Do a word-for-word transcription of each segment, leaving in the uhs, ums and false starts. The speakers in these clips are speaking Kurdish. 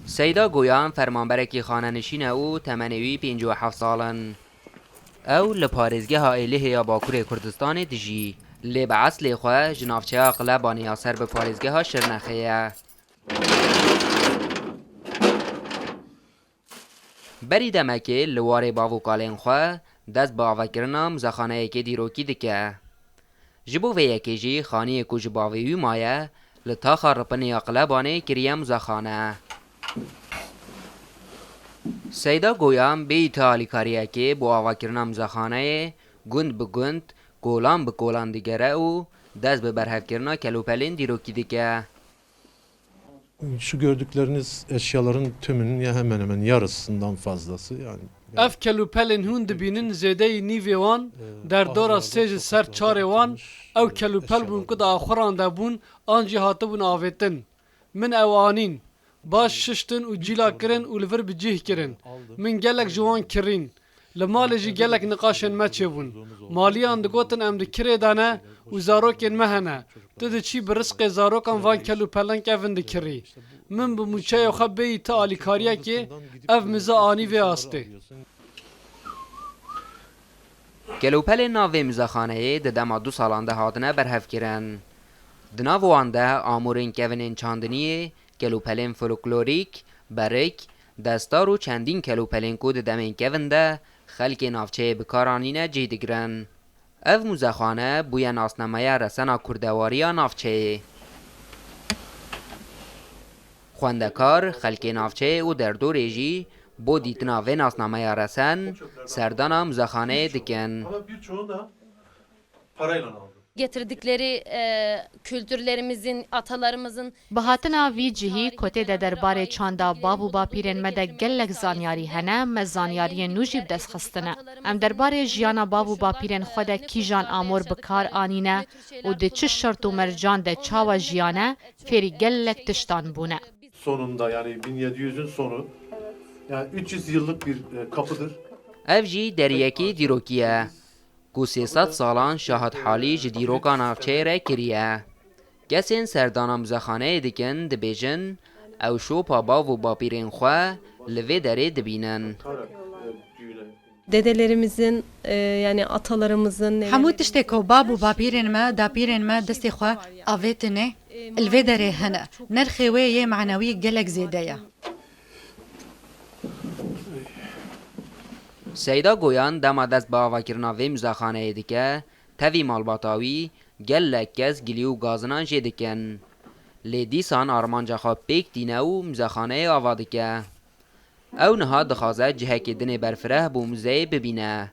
Seyda Goyan fermanberekî xanenişîn e û temenê wî pêncî û heft sal in. Ew li parêzgeha Êlihê ya Bakurê Kurdistanê dijî, lê bi eslê xwe ji navçeya Qlebanê ya ser bi parêzgeha Şirnexê ye. Berî demekê li warê bav û kalên xwe dest bi avakirina muzexaneyekê dîrokî dike. Ji bo vê yekê jî xaniyê ku ji bavê wî maye, li taxa Ripinê ya Qlebanê kiriye muzexane. Seyda Goyan bêyî ti alîkariyekê bo avakirina muzexaneyê gund bi gund, kolan bi kolan digere û dest bi berhevkirina kelûpelên dîrokî dike. Şu gördükleriniz eşyaların tümünün ya hemen hemen yarısından fazlası yani. Ev kelûpelên hûn dibînin zêdeyî nîvê wan, derdora sê ji ser çarê wan ew kelûpel bûn ku di axuran de bûn an jî hatibûn avêtin. Min ew anîn. Baş şiştin û cîla kirin û li vir bi cih kirin. Min gelek ji wan kirîn. Li malê jî gelek niqaşên me çêbûn. Maliyan digotin em di kirê de ne û zarokên me hene. Tu diçî bi rizqê zarokan van kelûpelan kevin dikirî. Min bi mûçeyê xwe bêyî ti alîkariyekê ev mize anî vê astê. Kelûpelên nav vê muzexaneyê di dema du salan de hatine berhevkirin. Di nav wan de amûrên kevinên çandiniyê, kelûpelên folklorîk, berik, destar û çendîn kelûpelên ku di demên kevin de xelkê navçeyê bi kar anîne cih digirin. Ev muzexane bûye nasnameya resena kurdewariya navçeyê. Xwendekar, xelkê navçeyê û derdorê jî bo dîtina vê nasnameya resen serdana muzexaneyê dikin. Ama birçoğunu da parayla aldım. Getirdikleri e, kültürlerimizin, atalarımızın Bi hatina vî cihî ku tê de derbarê çanda bav û bapîrên me de gelek zanyarî hene, me zanyariyên nû jî bi dest xistine. Em derbarê jiyana bav û bapîrên xwe de kîjan amor bi kar anîne û di çi şert û mercan de çawa jiyane, fêrî gelek tiştan bûne. Sonunda yani bin yedi yüzün sonu. Yani üç yüz yıllık bir e, kapıdır. Ev jî deriyekî dîrokî ye ku sê sed salan şahidhalî ji dîroka navçeyê re kiriye. Kesên serdana muzexaneyê dikin dibêjin, ew şopa bav û bapîrên xwe li vê derê dibînin. Dedelerimizin, e, yani atalarımızın Hemû tiştê ku bab û bapîrên me, dapîrên me destê xwe avêtine, li vê derê hene. Nirxê wê yê manewî gelek zêde ye. Seyda Goyan dema dest bi avakirina vê muzexaneyê dike, tevî malbata wî gelek kes gilî û gazinan jê dikin. Lê dîsan armanca xwe pêk tîne û muzexaneyê ava dike. Ew niha dixwaze cihekê dinê berfireh bo muzeyê bibîne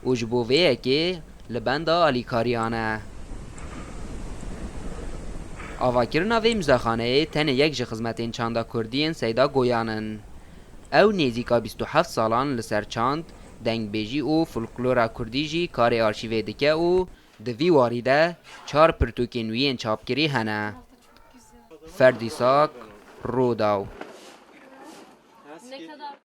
û ji bo vê yekê li benda alîkariyan e. Avakirina vê muzexaneyê tenê yek ji xizmetên çanda kurdî yên Seyda Goyan in. Ew nêzîka bîst û heft salan li ser çand, dengbêjî û folklora kurdî jî karê arşîvê dike û di vî warî de çar pirtûkên wî yên çapkirî hene. Ferdî Sak, Rûdaw.